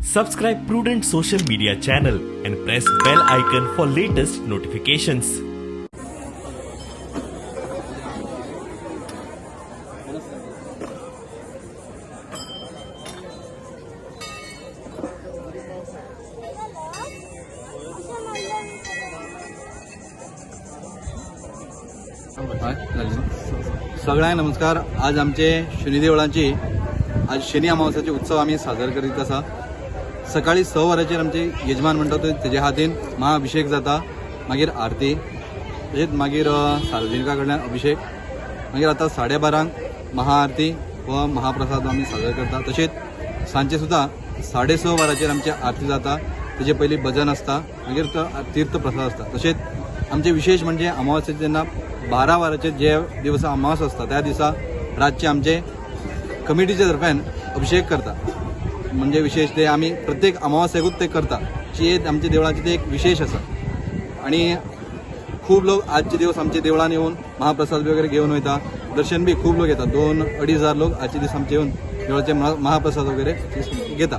Subscribe Prudent Social Media channel and press bell icon for latest notifications. सगळ्यांक नमस्कार. आज आमचे शनी देवळांची आज शनी अमावस्याचे उत्सव आमी सादर करीत आसा. सकाळी 6 वरांचेर आमचे यजमान म्हणटा तो तेजे हातीन महाअभिषेक जाता, मागीर आरती, तशेंच मागीर सार्वजनिका कडल्यान अभिषेक, मागीर आतां 12:30 महाआरती व महाप्रसाद आमी सादर करता. तशेंच सांजचे सुद्दां 6:30 वरांचेर आमची आरती जाता, तेजे पयलीं भजन आसता, मागीर तीर्थ प्रसाद आसता. तशेंच आमचे विशेष म्हणजे अमावस्येचे जेन्ना 12 वरांचेर जे दिवसा अमावस आसता त्या दिसा रातचे आमचे कमिटीच्या तर्फेन अभिषेक करता. म्हणजे विशेष ते आमी प्रत्येक अमावस्येकूच ते करता, जी आमच्या देवळाचे ते एक विशेष आसा. आणि खूब लोक आजचे दिवस आमच्या देवळान येवन महाप्रसाद वगैरे घेवन वयता, दर्शन बी खूब लोक येतात. 2-2.5 हजार लोक आजचे दीस आमचे येवन देवळाचे महाप्रसाद वगैरे घेता.